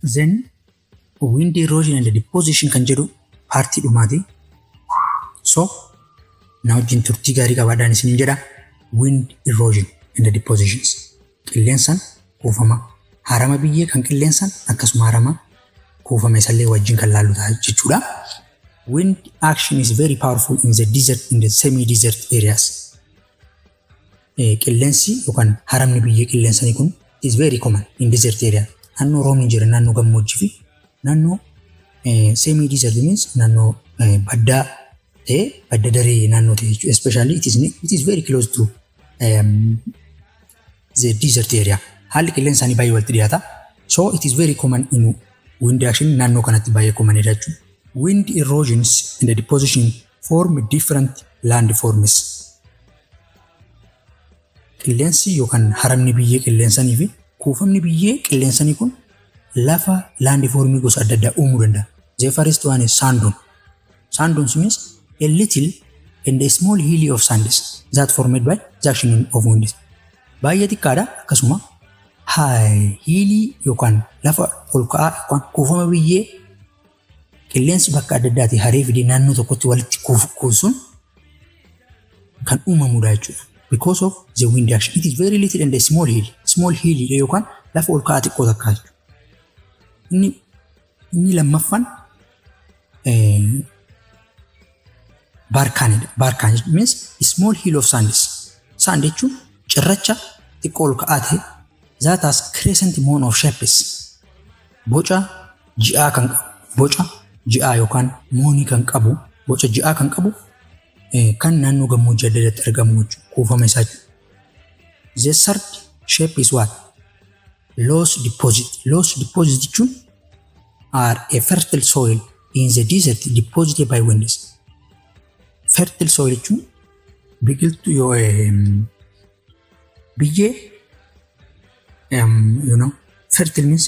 Then wind erosion and deposition kan jedhu partii dhumaati. So na wajjin turtii gaarii qabaadhaan isiniin jedha. Wind erosion and depositions. Qilleensaan kuufama harama biyyee kan qilleensaan akkasuma harama kuufame isallee wajjin kan laallu ta'a jechuudha. Wind action is very powerful in the desert, in the semi-desert areas. Qilleensi yookaan haramni biyyee qilleensanii kun is very common in desert area. Naannoo roobni jira, naannoo gammoojjii fi naannoo semi desert means naannoo baddaa ta'e, badda daree naannoo ta'e jechuudha. Especially it is very close to the desert area. Haalli qilleensa isaanii baay'ee walitti dhiyaata. So it is very common in wind action, naannoo kanatti baay'ee common jechuudha. Wind erosions and the deposition form different landforms. Qilleensi yookaan haramni biyyee qilleensanii fi kuufamni biyyee qilleensanii kun lafa landformii gosa adda addaa uumuu danda'a. The first one is sand dune. Sand dunes means a little and a small hill of sands that formed by the action of winds. Baay'ee xiqqaadha, akkasuma hillii yookaan lafa ol ka'aa yookaan kuufama biyyee qilleensi bakka adda addaatii haree fidee naannoo tokkotti walitti kuusuun kan uumamudha jechuudha. Because of the wind action. It is very little and a small hill. Small hill yookaan lafa ol ka'aa xiqqoo takkaa jechuudha. Inni lammaffaan barchanidha. Barchan means small hill of sands. Sand jechuun cirracha xiqqoo ol ka'aa ta'e that has crescent moon of shapes. Boca ji'aa kan qabu, boca ji'aa yookaan moonii kan qabu, boca ji'aa kan qabu, kan naannoo gammoojjii adda addaatti argamu jechuudha. Kuufama isaa jechuudha. The third shape is what? Loess deposit. Loess deposit jechuun are a fertile soil in the desert deposited by winds. Fertile soil jechuun biqiltuu yoo biyyee fertile means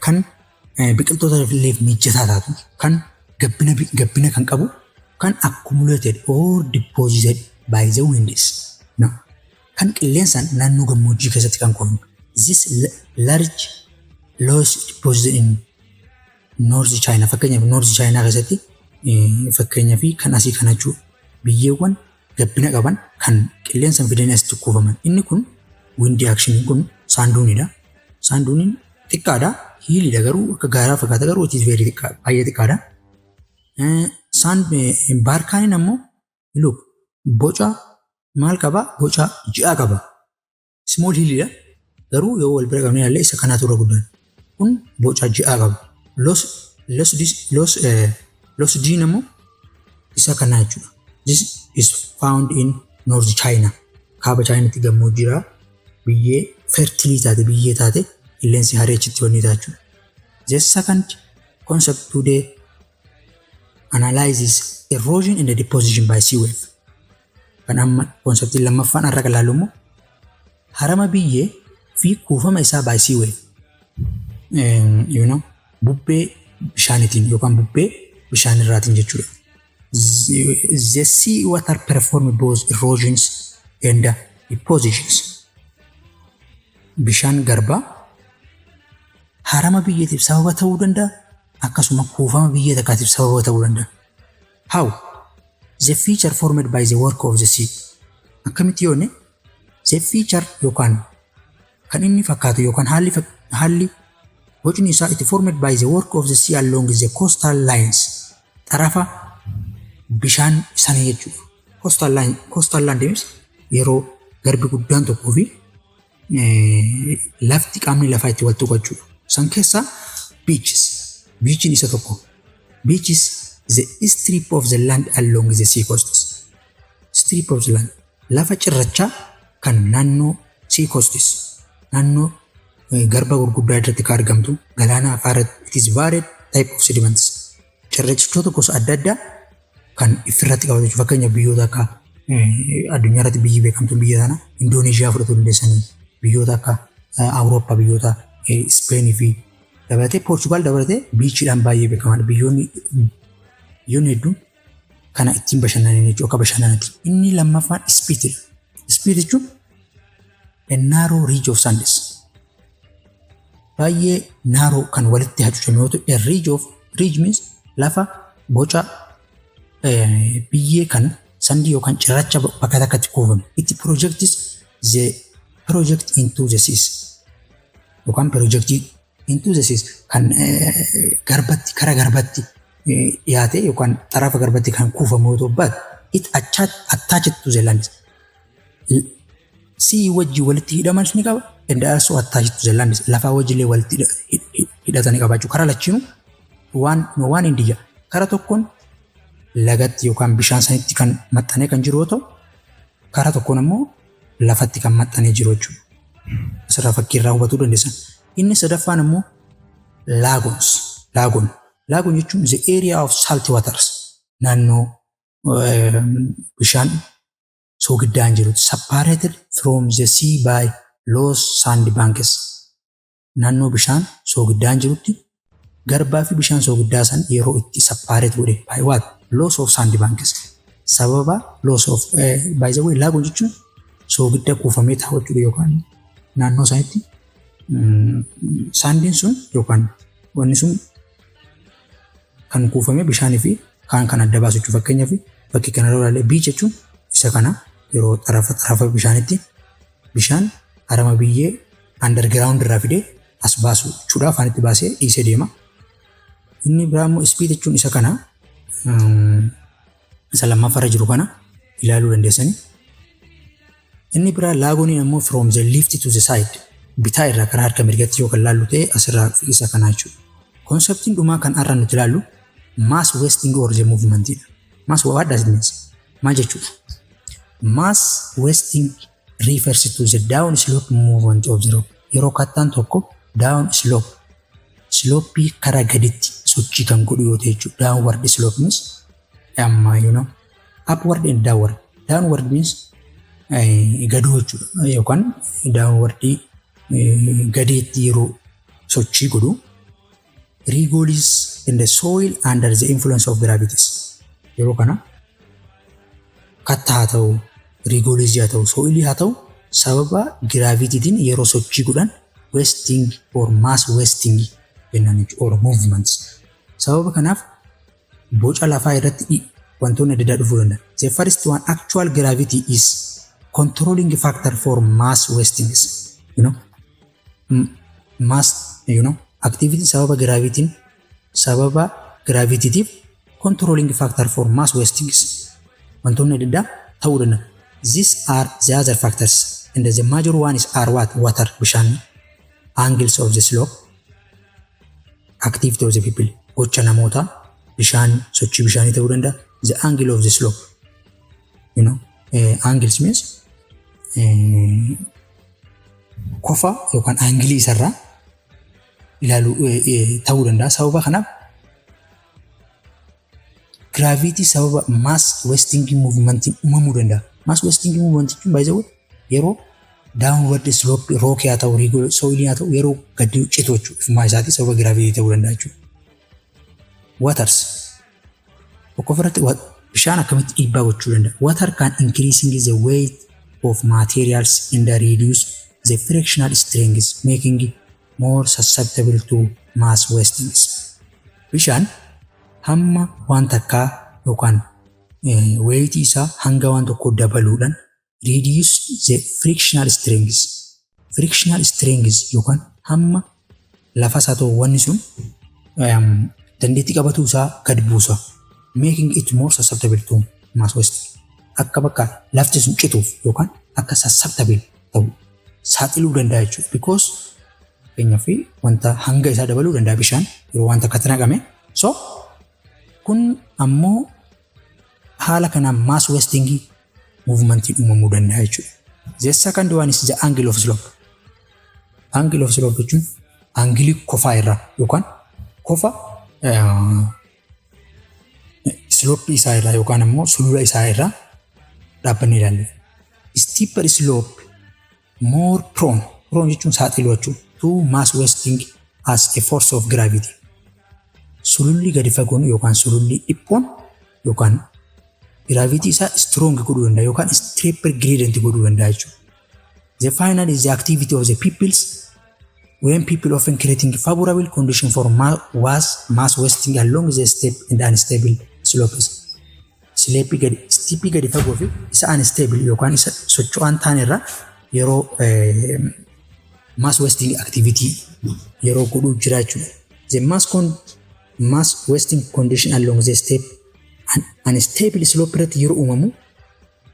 kan biqiltoota illee mijataa taatu, kan gabbina kan qabu, kan accumulated or deposited by the winds. No. Kan qilleensaan naannoo gammoojjii keessatti kan kuufamu. This large loess deposited in North China, fakkeenyaaf North China keessatti, fakkeenyaaf kan asii kana jechuudha. Biyyeewwan gabbina qaban kan qilleensaan fidanii asitti kuufaman. Inni kun wind action kun sand dunedha. Sand duneiin xiqqaadha. Hilliidha garuu akka gaaraa fakkaata, garuu it is very xiqqaa, baay'ee xiqqaadha. Sand barchaniin ammoo, look, boca maal qaba? Boca ji'aa qaba. Small hilliidha. Garuu yoo wal bira qabnee ilaalle isa kanaatu irra guddaan. Kun boca ji'aa qaba. Loess dune ammoo isa kanaa jechuudha. This is found in North China. Kaaba Chaayinaatti gammoojjiidha. Biyyee fertile taate, biyyee taate qilleensi haree achitti wanni ta'a jechuudha. The second concept today analyzes erosion and the deposition by sea wave. Kan amma conceptiin lammaffaan har'a kan ilaallu immoo harama biyyee fi kuufama isaa by sea wave. Bubbee bishaaniitiin yookaan bubbee bishaanirraatiin jechuudha. The sea water perform both erosions and depositions. Bishaan garbaa harama biyyeetiif sababa ta'uu danda'a, akkasuma kuufama biyyee takkaatiif sababa ta'uu danda'a. How? The feature formed by the work of the sea. Akkamitti yoone, the feature yookaan kan inni fakkaatu yookaan haalli bocni isaa itti formed by the work of the sea along the coastal lines, xarafa bishaan sanii jechuudha. Coastal line, coastal line deemis yeroo garbi guddaan tokkoo fi lafti qaamni lafaa itti wal tuqu jechuudha. San keessaa beaches. Beachiin isa tokko. Beaches, the strip of the land along the sea coasts. Strip of the land. Lafa cirrachaa kan naannoo sea coasts. Naannoo garba gurguddaa irratti kan argamtu, galaana afaa irratti, it is varied type of sediments. Cirrachoota gosa adda addaa kan ifirratti qabatu jechuudha. Fakkeenyaaf biyyoota akka addunyaa irratti biyyi beekamtu biyya tana Indooneeshiyaa fudhachuu dandeessanii, biyyoota akka Awurooppaa, biyyoota Ispeenii fi dabalatee Poorchugaal dabalatee beachiidhaan baay'ee beekamaadha. Biyyoonni hedduun kana ittiin bashannanan jechuudha, akka bashannanaatti. Inni lammaffaan spitidha. Spit jechuun a narrow ridge of sands. Baay'ee narrow kan walitti hacuucame yoo ta'u, a ridge of, ridge means lafa boca biyyee kan sandy yookaan cirracha bakka takkatti kuufame. It projects the project into the seas yookaan projectii into the seas kan garbatti, kara garbatti dhiyaate yookaan xarafa garbatti kan kuufamu yoo ta'u, but it attached to the land. Sea wajji walitti hidhamanis ni qaba, and also attached to the land, lafaa wajjillee walitti hidhatanii qabaachuu. Karaa lachiinuu waan waan hin diyya, kara tokkoon lagatti yookaan bishaan sanitti kan maxxanee kan jiru yoo ta'u, karaa tokkoon ammoo lafatti kan maxxanee jiru jechuudha. Asirraa fakkii irraa hubatuu dandeessan. Inni sadaffaan ammoo lagoons. Lagoon. Lagoon jechuun the area of salt waters. Naannoo bishaan sogiddaan jiru. Separated from the sea by low sand banks. Naannoo bishaan sogiddaan jirutti garbaa fi bishaan soogiddaa san yeroo itti separate godhe by what? Loss of sand banks. Sababa loss of, by the way, lagoon jechuun soogidda kuufamee taa'u jechuudha, yookaan naannoo sanitti sandiin sun yookaan wanni sun kan kuufamee bishaanii fi kaan kan adda baasu jechuudha. Fakkeenyaaf, fakkii kana irraa ilaalle, beach jechuun isa kana, yeroo xarafa xarafa bishaanitti bishaan harama biyyee underground irraa fidee as baasu jechuudha. Afaan itti baasee dhiisee deema. Inni biraa immoo spit jechuun isa kana, isa lammaffaarra jiru kana ilaaluu dandeessani. Inni biraa lagooniin ammoo from the left to the side, bitaa irraa karaa harka mirgatti yoo kan laallu ta'e, asirraa isa kanaa jechuudha. Conceptiin dhumaa kan har'a nuti ilaallu mass wasting or the movement dha. Mass, what does it mean? Maal jechuudha? Mass wasting refers to the down slope movement of the rock. Yeroo kattaan tokko down slope, slope karaa gaditti sochii kan godhu yoo ta'e jechuudha. Downward slope means amma upward and downward. Downward means gadoo jechuudha, yookaan downward gadeetti yeroo sochii godhu, regolith in the soil under the influence of gravities. Yeroo kana kattaa haa ta'u, regolithii haa ta'u, soilii haa ta'u, sababa gravitytiin yeroo sochii godhan wasting or mass wasting jennaan jechuudha, or movements. Sababa kanaaf boca lafaa irratti wantoonni adda addaa dhufuu danda'a. The first one, actual gravity is controlling factor for mass wastings. Mass activity sababa gravityin, sababa gravitytiif controlling factor for mass wastings. Wantoonni adda addaa ta'uu danda'a. These are the other factors, and the major one is are what? Water, bishaan, angles of the slope, activity of the people, gocha namootaa, bishaan, sochii bishaanii ta'uu danda'a. The angle of the slope. Angles means kofa yookaan angleii isarraa ilaaluu ta'uu danda'a. Sababa kanaaf gravity sababa mass wasting movementiin uumamuu danda'a. Mass wasting movement jechuun, by the way, yeroo downward slope rock haa ta'u, soil haa ta'u, yeroo gadi citu jechuudha. Ifumaa isaatii sababa gravity ta'uu danda'a jechuudha. Waters tokko ofirratti bishaan akkamitti dhiibbaa gochuu danda'a? Water can increasing the weight of materials and reduce the frictional strength, making more susceptible to mass wastings. Bishaan hamma waan takkaa yookaan weightii isaa hanga waan tokko dabaluudhaan reduce the frictional strength. Frictional strength yookaan hamma lafas haa ta'u wanni sun dandeettii qabatuu isaa gad buusa. Making it more susceptible to mass wasting. Akka bakka lafti sun cituuf yookaan akka susceptible ta'u saaxiluu danda'a jechuudha. Because fakkeenyaaf wanta hanga isaa dabaluu danda'a bishaan yeroo wanta akkatti naqame. So kun ammoo haala kanaan mass wasting movementiin uumamuu danda'a jechuudha. The second one is the angle of slope. Angle of slope jechuun angleii kofaa irraa yookaan kofa slopeii isaa irraa yookaan ammoo sulula isaa irraa dhaabbannee ilaalla. Steeper slope more prone, prone jechuun saaxiluu jechuudha, to mass wasting as a force of gravity. Sululli gadi fagoon yookaan sululli dhiphoon yookaan gravity isaa strong godhuu danda'a yookaan steeper gradient godhuu danda'a jechuudha. The final is the activity of the peoples. When people often creating favorable condition for mass wasting along the steep and unstable slopes. Slope gadi, steep gadi fagoo fi isa unstable yookaan isa socho'aan ta'an irra yeroo mass wasting activity yeroo godhuu jira jechuudha. The mass wasting condition along the steep and unstable slope irratti yeroo uumamu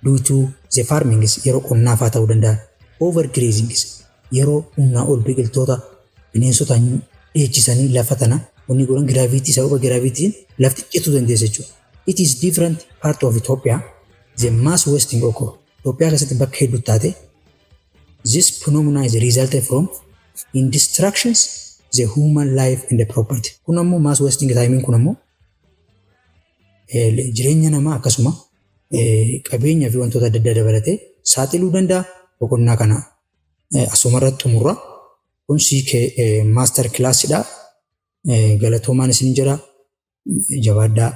due to the farming, yeroo qonnaafaa ta'uu danda'a. Overgrazing, yeroo humnaa ol biqiltoota bineensota dheechisanii lafa tana wanni godhan gravity, sababa gravityn lafti cituu dandeessa jechuudha. It is different part of Ethiopia the mass wasting occur. Itoophiyaa keessatti bakka hedduu taate. This phenomena is resulted from in destructions the human life and the property. Kun ammoo mass wasting timing kun ammoo jireenya namaa akkasuma qabeenya fi wantoota adda addaa dabalatee saaxiluu danda'a. Boqonnaa kana asumarratti xumurra. Kun CK master classidha. Galatoomaan isin jira. Jabaadhaa.